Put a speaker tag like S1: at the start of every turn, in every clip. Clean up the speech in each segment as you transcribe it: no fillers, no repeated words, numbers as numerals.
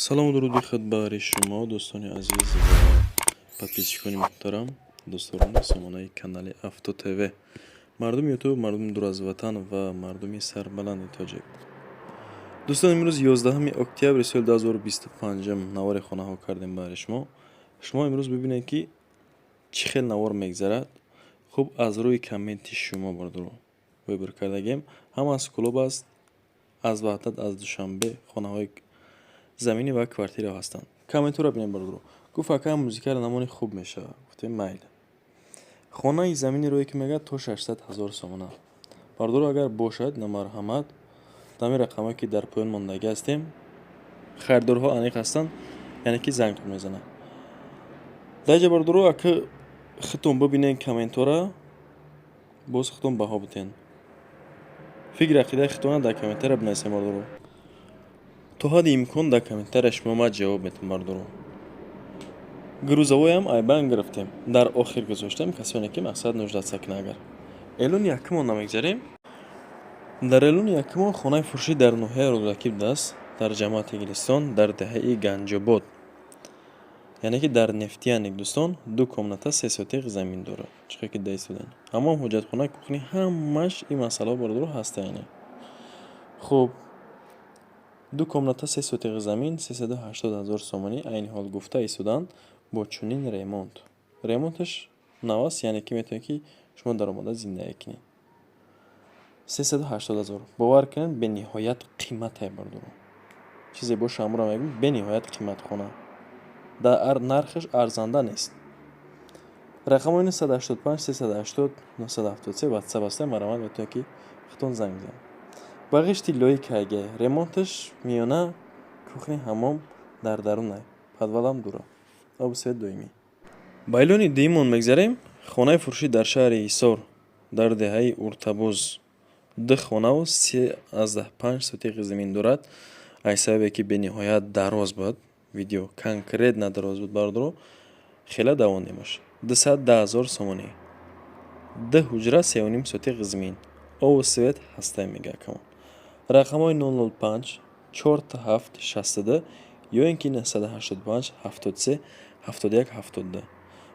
S1: Салому дуруди худ баҳри шумо, дӯстони азиз ва подписчикони муҳтарам, дӯстдорони сомонаи канали Авто ТВ, мардуми Ютуб, мардуми дур аз ватан ва мардуми сарбаланди тоҷик. Дӯстон, имрӯз 11 октябри соли 2025 навори хонаҳо кардем баҳри шумо. Шумо имрӯз бибинед, ки чӣ хел навор мегзарад. Хуб, аз рӯи комменти шумо, бародаро, выбор кардагем. Ҳама аз Кӯлоб аст, аз Ваҳдат, аз Душанбе хонаҳои заминӣ ва квартираҳо ҳастанд. Комментҳоро бинем, бародаро. Гуфт: «Ака, музикаро намонӣ, хуб мешавад». Гуфтем: «Майли». Хонаи замини рӯе ки мегӯяд, то 600 ҳазор сомона. Бародаро, агар бошад, марҳамат, дар рақамҳое, ки дар поён мондагӣ ҳастем, харидорҳо аниқ ҳастанд, яъне ки зангтон мезананд. Дар инҷа, бародаро, ака, худтон бибинед комментҳоро, боз худтон баҳо бидиҳед. Фикри ақидаи худтонро дар комментария бинависед, бародаро. То ҳадди имкон дар комментария шумо ман ҷавоб медиҳам, бародаро. Грузовойам айбан гирифтем, дар охир гузоштем, касоне ки мақсад нуждаться кунад. Агар эълони якумон намегзарем, дар эълони якумон хонаи фурӯшӣ дар ноҳияи Рӯдакӣ будааст, дар ҷамоати Гулистон, дар деҳаи Ганҷобод, яъне ки дар Нефтяник. Дӯстон, ду комната, се сотиқ замин дорад. Чӣ ки даистодем, ҳамон ҳоҷатхона, кухня, ҳамаш ин масъалаҳо, бародаро, ҳаста. Яъне хуб, ду комната, се сотиқ замин, 380 000 сомонӣ айни ҳол гуфта истоданд, бо чунин ремонт. Ремонташ нав аст, яъне ки метавонед, ки шумо даромада зиндагӣ кунед. 380 000, бовар кунед, бениҳоят қиматае, бародаро. Чизе боша, ҳамонро мегӯм, бениҳоят қимат хона. Дар нархаш арзанда нест. Рақамҳои 985 380 973 ватсап аста, марҳамат, метавонед, ки худтон занг бизанед. Ба ғишти лои кайге, ремонташ миёна, кухня, ҳаммом дар дарунай, подвалам дура, обу свет доимӣ. Ба эълони дуюмон мегзарем. Хонаи фурӯшӣ дар шаҳри Ҳисор, дар деҳаи Уртабоз, ду хонаву 3,5 сотиқи замин дорад. Аз сабабе ки бениҳоят дароз буд видео, конкретно дароз буд, бародаро, хеле давондемаш. 210 000 сомонӣ, ду ҳуҷра, 3,5 сотиқ замин, обу свет ҳастай, мега акамон. Рақамҳои 005 47 62 ё ин ки 985 73 71 72.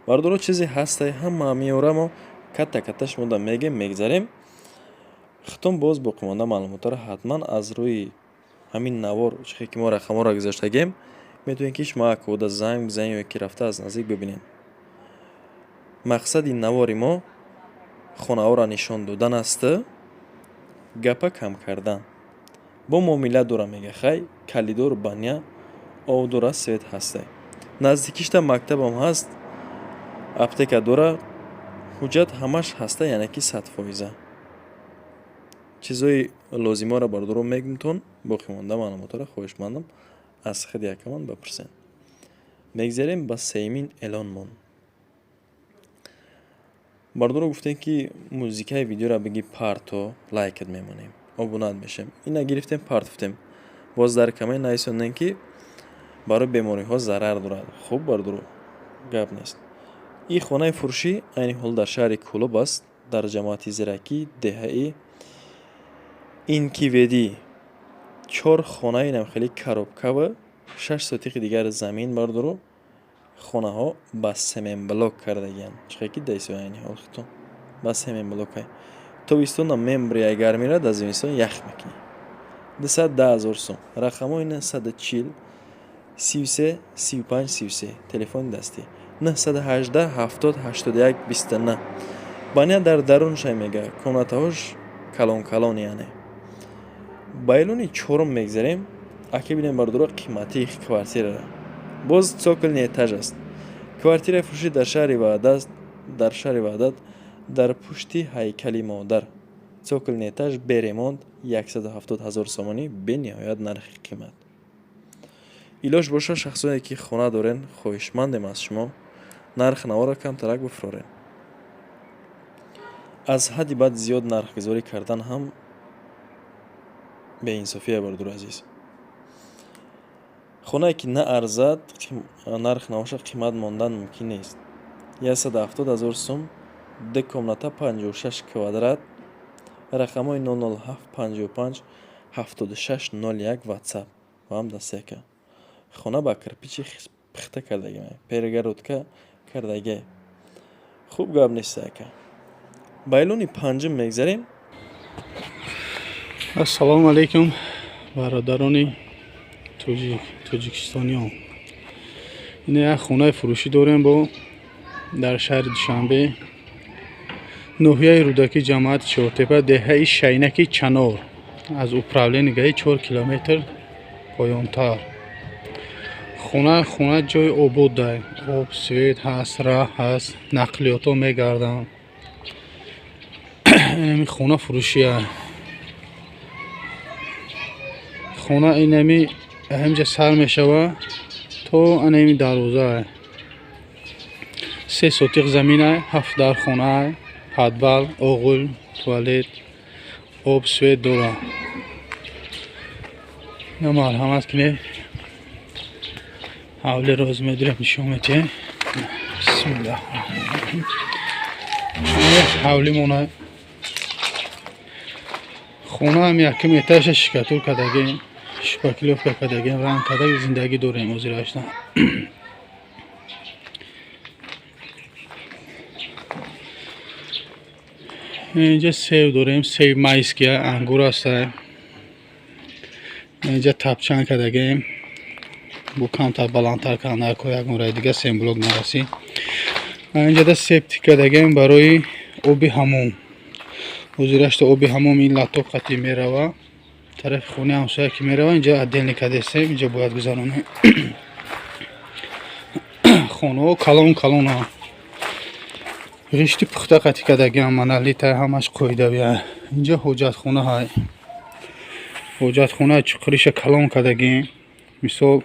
S1: Бародаро, чизе ҳастай, ҳама меёра, мо катта катта шумода мегем, мегзарем. Худтон боз боқимонда маълумотҳоро ҳатман аз рӯи ҳамин навор, чихе ки мо рақамҳоро гузоштагем, метавонед, ки шумо акода занг бизанед ё ки рафта аз наздик бибинед. Мақсади навори мо хонаҳоро нишон додан аст, гапа кам кардан. Бо муомила дора, мега, хай, калидор, баня, об дора, свет ҳастай, наздикишта мактабам ҳаст, аптека дора, ҳуҷҷат ҳамаш ҳаста, яъне ки 100%. Чизҳои лозимаро, бародаро, мегумтон. Боқимонда маълумотҳоро хоҳишмандам, аз худи акамон бипурсед. Мегзарем ба сеюмин эълонмон. Бародаро, гуфтем, ки музикаи видеоро биги, парто, лайкат мемонем, обунат мешавем. Ина гирифтем, партофтем. Боз дар коммент нависондем, ки барои бемориҳо зарар дорад. Хуб, бародаро, гап нест. Ин хонаи фурӯшӣ айни ҳол дар шаҳри Кӯлоб аст, дар ҷамоати Зиракӣ, деҳаи Инкиведӣ. Чор хонаи намхели коробкава, шаш сотиқи дигар замин. Бародаро, хонаҳо ба цементблок кардагианд. Чихе ки дайсо, айни ҳол худтон ба цементблокай. Тобистона мембри, агар мерад, дар зимистон ях мекунӣ. 210 000 сом. Рақамҳои 940 33 35 33, телефони дастӣ 918 70 81 29. Баня дар даруншай, мега, комнатаҳош калон калон. Яъне ба эълони чорум мегзарем. Ака, бинем, бародаро, қиматии квартирара. Боз цокольный этаж аст. Квартираи фурӯшӣ дар шаҳри Ваҳдат, дар шаҳри Ваҳдат, дар пушти ҳайкали модар, цокольный этаж, бе ремонт, 170 ҳазор сомонӣ. Бениҳоят нархи қимат. Илоҷ боша, шахсоне ки хона дорен, хоҳишмандем аз шумо, нархи наворо камтарак бифурорем. Аз ҳадди бад зиёд нархгузорӣ кардан ҳам беинсофие, бародари азиз. Хонае ки наарзад, нарх навоша қимат мондан мумкин нест. 170 ҳазор сум, ду комната, 56 квадрат. Рақамҳои 007 55 76 01, ватсап ва ҳам дастяка. Хона ба кирпичи пухта кардагӣ, перегородка кардагӣ. Хуб, гап нест, ака. Ба эълони панҷум мегзарем.
S2: Ассалому алайкум, бародарони тоҷик, тоҷикистониён. Ин як хонаи фурӯшӣ дорем бо дар шаҳри Душанбе, ноҳияи Рӯдакӣ, ҷамоати Чортепа, деҳаи Шайнаки Чанор, аз управление ГАИ 4 километр поёнтар. Хона ҷои ободай, об, свет ҳаст, раҳ ҳаст, нақлиётҳо мегарданд. Инами хона фурӯшия. Хона инами ҳамҷа сар мешава то анами дарвоза. 3 сотиқ замина, 7 дар хона, подвал, оғул, туалет, об, свет дора. На, марҳамат кунед. Ҳавли роз медирем, нишон медиҳем. Бисмиллаҳ. Ҳавлимона. Хона ҳам якум этажа штукатур кардагем, шпаклёвка кардагем, ранг кардаги, зиндагӣ дорем ҳозирашта. Инҷа сев дорем, сев майския, ангур аста. Инҷа тапчан кардагем, бо камтар баландтар кардан, ко ягон раи дига семблок нарасӣ. Инҷада септик кардагем барои оби ҳамом. Ҳозирашта оби ҳамом ин латоқ қати мерава тарафи хонаи ҳамсоя ки мерава, инҷа отдельный кардесем, инҷа бояд гузаронем. Хонаҳо калон калона, ришти пухта қати кардагиам, монолита, ҳамаш қоидавия. Инҷа ҳоҷатхона ҳай, ҳоҷатхона чуқуриша калон кардагим. Мисол,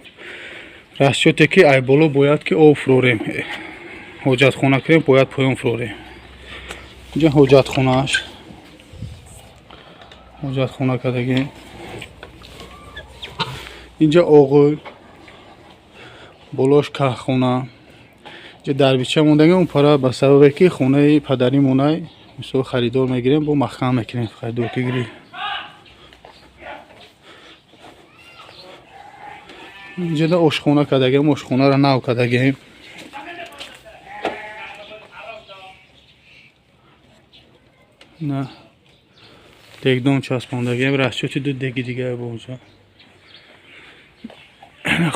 S2: расчёте ки ай боло бояд ки об фурорем, ҳоҷатхона кунем, бояд поён фурорем. Инҷа ҳоҷатхонааш, ҳоҷатхона кардагим. Инҷа оғил, болош каххона. Инҷа дарбича мондагим, он пара ба сабабе ки хонаи падарӣ монай. Мисол, харидор мегирем, бо маҳкам мекунем, харидор ки гирӣ. Инҷада ошхона кардагим, ошхонаро нав кардагим. На, дегдон часпондагим, расчёти ду деги дига бо онҷа.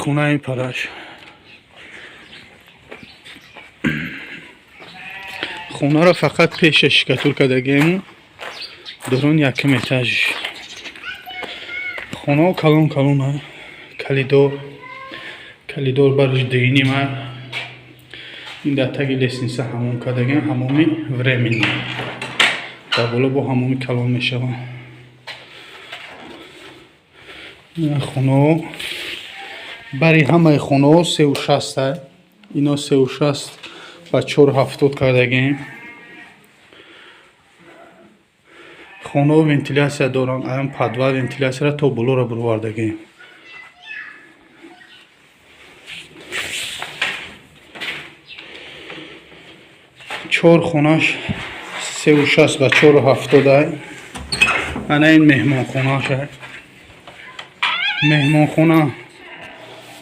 S2: Хонаи параш. Хонаро фақат пеша штукатур кардагиму дорон якум этаж. Хонаҳо калон калона, калидор, калидор барш дуюнима. Ин дар таги лестница ҳамом кардагим, ҳамоми временный. Дар боло бо ҳамоми калон мешавад. Хонаҳо, бари ҳамаи хонаҳо 3,60. Ино 3,60 ба 4,70 кардагим. Хонаҳо вентилятсия доранд, аян подвал вентилятсияро то болоро буровардагим. Чор хонаш 3,60 ба 4,70. Ана ин меҳмонхонааш. Меҳмонхона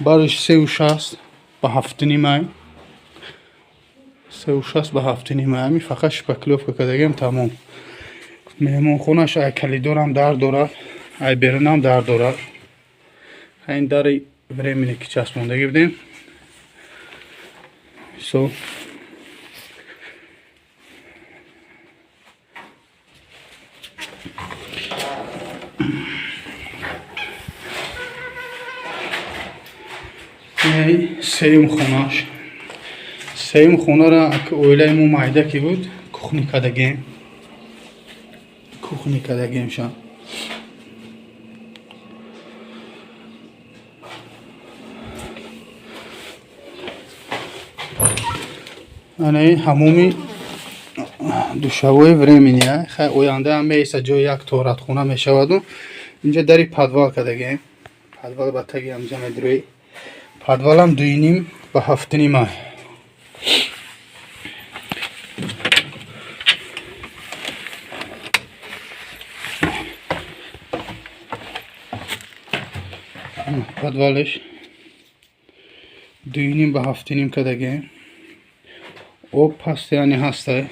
S2: барш 3,60 ба 7,5, 3,60 ба 7,5. Ҳамин фақат шпаклёвка кардагиам, тамом. Меҳмонхонаш ай калидорам дар дорад, ай берунам дар дорад. Ин дари временный ки часпондагӣ будем. Со сеюм хонаш. Сеюм хонаро оилаи мо майда ки буд, кухня кардагем, кухня кардагемша. Ана ин ҳамоми душавои временный. Хай, ояндаам меиста, ҷои як торатхона мешаваду. Инҷа дари подвал кардагем, подвал ба таги ҳамҷа медурӯи. Подвалам 2,5 ба 7,5. Подвалеш. 2,5 ба 7,5 кардагем. Об постоянно ҳастай.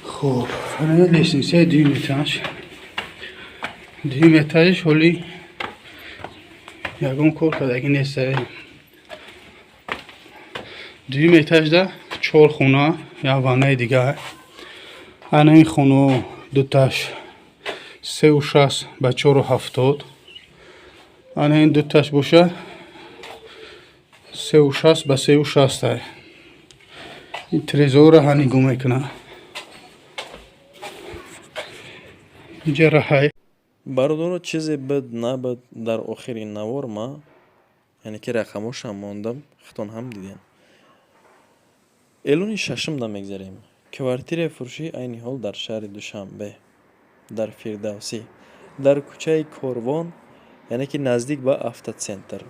S2: Хуб, ана лестницаи дуюм этаж. Дуюм этажиш ҳоли ягон кор кардагӣ нестай. Дуюм этажда чор хона, як ваннаи дигар. Ана ин хонаҳо дуташ 3,60 ба 4,70. Ана ин дуташ боша 3,60 ба 3,60. Ин трезорро ҳа нигоҳ мекунад. Инҷа раҳай.
S1: Бародаро, чизе буд набуд, дар охири навор ма, яъне ки рақамошам мондам, худтон ҳам дидем. Эълони шашумда мегзарем. Квартираи фурӯшӣ айни ҳол дар шаҳри Душанбе, дар Фирдавсӣ, дар кӯчаи Корвон, яъне ки наздик ба автоцентр.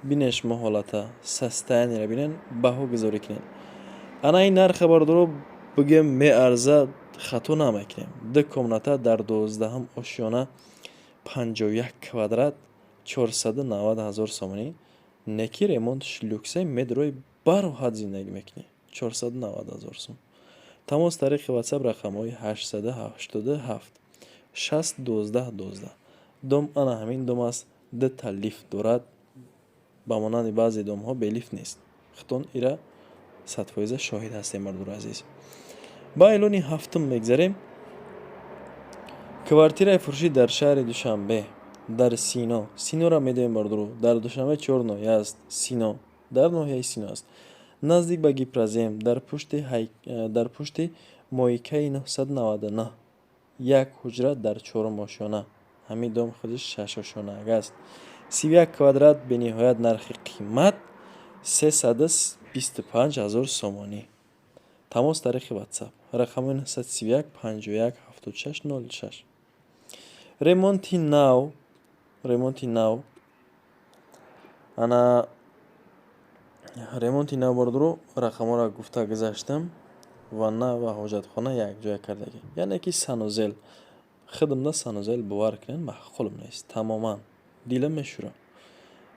S1: Бинед шумо ҳолата, состояниеро бинед, баҳо гузорӣ кунед. Ана ин нарха, бародаро, бигӯем, меарзад, хато намекунем. Ду комната дар 12-ҳам ошёна, 51 квадрат, 490 ҳазор сомонӣ. Неки ремонтш люксе, медрои бароҳат зиндагӣ мекунӣ. 490 ҳазор сом. Тамос тариқи WhatsApp, рақамҳои 887 60 12 12. Дом ана ҳамин дом аст, дута лифт дорад. Ба монанди баъзе домҳо бе лифт нест. Худтон ира 100% шоҳид ҳастем, бародари азиз. Ба эълони ҳафтум мегзарем. Квартираи фурӯшӣ дар шаҳри Душанбе, дар Сино. Синоро медонем, бародаро, дар Душанбе чор ноҳия аст. Сино дар ноҳияи Сино аст. Наздик ба Гипрозем, дар пушти мойкаи 999, як ҳуҷра дар чорум ошёна. Ҳамин дом худиш шашошёнааг аст. 31 квадрат, бениҳоят нархи қимат, 325 ҳазор сомонӣ. Тамос тариқи WhatsApp, рақами 931 51 76 06. Ремонти нав, ремонти нав, ана ремонти нав, бародаро, рақамҳоро гуфта гузаштам. Ванна ва ҳоҷатхона якҷоя кардагӣ, яъне ки санузел. Худамда санузел, бовар кунед, маъқулм нест тамоман, дилам мешӯрад.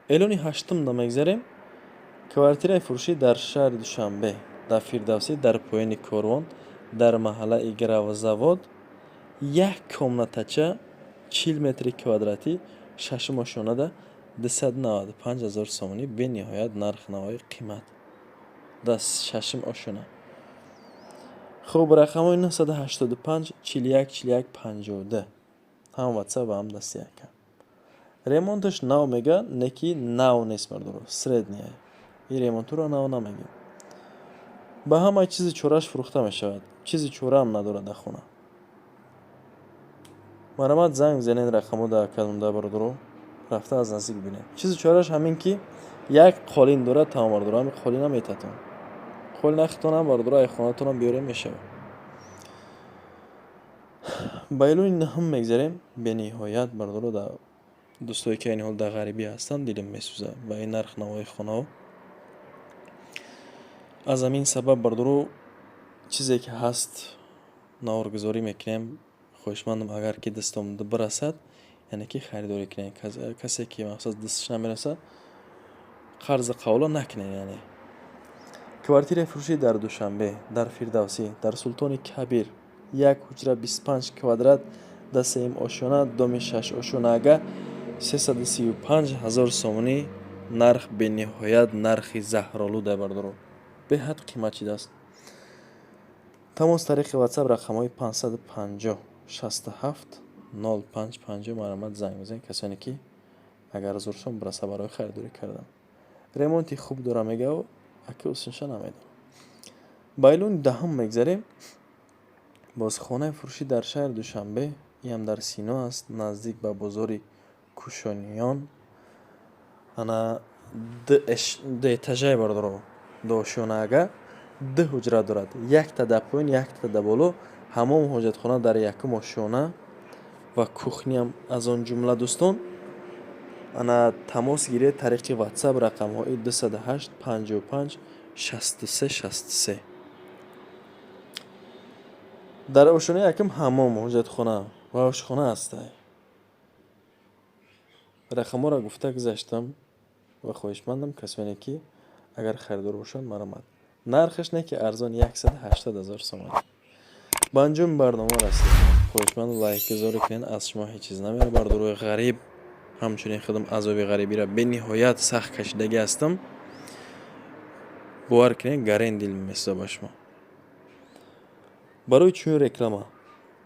S1: Эълони ҳаштумда мегзарем. Квартираи фурӯшӣ дар шаҳри Душанбе, дар Фирдавсӣ, дар поёни Корвон, дар маҳаллаи Гравзавод, як комнатача, 40 метри квадратӣ, шашум ошёнада, 295 ҳазор сомонӣ. Бениҳоят нарх навои қимат дар шашум ошёна. Хуб, рақамҳои 985 41 41 52, ҳам WhatsApp ва ҳам дасти яка. Ремонташ нав мега, не ки нав нест, бародаро, средняя. Ин ремонтуро нав намегӯем. Ба ҳамаи чизи чораш фурӯхта мешавад, чизи чораам надорад дар хона. Марҳамат, занг бизанед рақамҳо дар кадомда, бародаро, рафта аз наздик бибинед. Чизи чораш ҳамин ки як қолин дорад, тамом, бародаро, ҳамин қолина метатон. Қолина худтонам, бародаро, ай хонатонам биёрем, мешавад. Ба эълони наҳум мегзарем. Бениҳоят, бародаро, дар дӯстое ки айни ҳол дар ғарибӣ ҳастанд, дилам месӯзад ба ин нарх навои хонаҳо. Аз ҳамин сабаб, бародаро, чизе ки ҳаст, наворгузорӣ мекунем. Хоҳишмандам, агар ки дастон бирасад, яъне ки харидорӣ кунед. Касе ки мақсад дасташ намерасад, қарзи қавла накунед. Яъне квартираи фурӯшӣ дар Душанбе, дар Фирдавсӣ, дар Султони Кабир, як ҳуҷра, 25 квадрат, дар сеюм ошёна, доми шашошёнаага, 335 ҳазор сомонӣ. Нарх бениҳоят нархи заҳролуда, бародаро, беҳад қимат шидааст. Тамос тариқи WhatsApp, рақамҳои 550 67 05 50. Марҳамат, занг бизанед, касоне ки агар зуршон бираса барои харидорӣ кардан. Ремонти хуб дора мегав, аки усунша намедонам. Ба эълони даҳум мегзарем. Боз хонаи фурӯшӣ дар шаҳри Душанбе, иам дар Сино аст, наздик ба бозори Кушониён. Ана ду этажае, бародаро, дуошёнаага, ду ҳуҷра дорад, якта дар поён, якта дар боло, ҳамом, ҳоҷатхона дар якум ошёна ва кухняам аз он ҷумла. Дӯстон, ана тамос гиред тариқи WhatsApp, рақамҳои 208 55 63 63. Дар ошёнаи якум ҳаммом, ҳоҷатхона ва ошхона ҳастай. Рақамҳоро гуфта гузаштам ва хоҳишмандам, касоне ки агар харидор бошанд, марҳамат. Нархаш не ки арзон, 180 000 сомонӣ. Ба анҷоми барнома расидем. Хоҳишмандам, лайкгузорӣ кунед, аз шумо ҳеҷ чиз намера. Бардорои ғариб, ҳамчунин худам азоби ғарибиро бениҳоят сахт кашидагӣ ҳастам. Бовар кунед, гарен дил месӯзад ба шумо. Барои чунин реклама,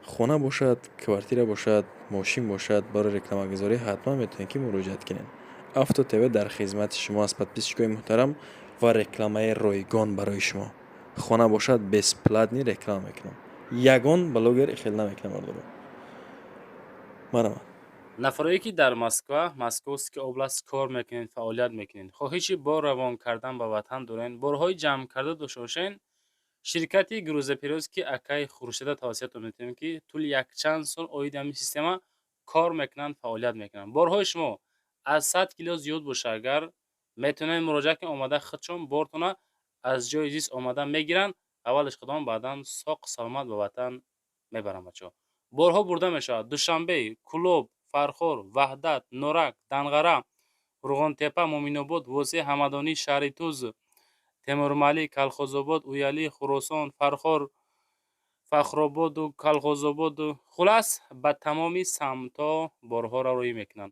S1: хона бошад, квартира бошад, мошин бошад, барои рекламагузорӣ ҳатман метавонед, ки муроҷиат кунед. Авто ТВ дар хизмати шумо аст, подписчикои муҳтарам, ва рекламаи ройгон барои шумо. Хона бошад, бесплатный реклама мекунам. Ягон блогер хел намекунам, бардоро. Марҳамат.
S3: Нафарое ки дар Москва, Московский область кор мекунед, фаъолият мекунед, хоҳиши бор равон кардан ба ватан доред, борҳои ҷамъкарда дошта бошед, ширкати грузоперевозки акаи Хуршеда тавсиятон метавонем, ки тӯли якчанд сол оиди ҳамин система кор мекунанд, фаъолият мекунанд. Борҳои шумо аз 100 кило зиёд боша агар, метавонед муроҷиат кунед, омада худшон бортона аз ҷои зист омада мегиранд, аввалаш худон, баъдан соқ саломат ба ватан мебаранд. Бачаҳо, борҳо бурда мешавад Душанбе, Кӯлоб, Фархор, Ваҳдат, Норак, Данғара, Рӯғонтеппа, Муъминобод, Восеъ, Ҳамадонӣ, шаҳри Туз, Темурмалик, Калхозобод, Уялӣ, Хуросон, Фархор, Фахрободу Калхозободу, хулас, ба тамоми самтҳо борҳоро роҳӣ мекунанд.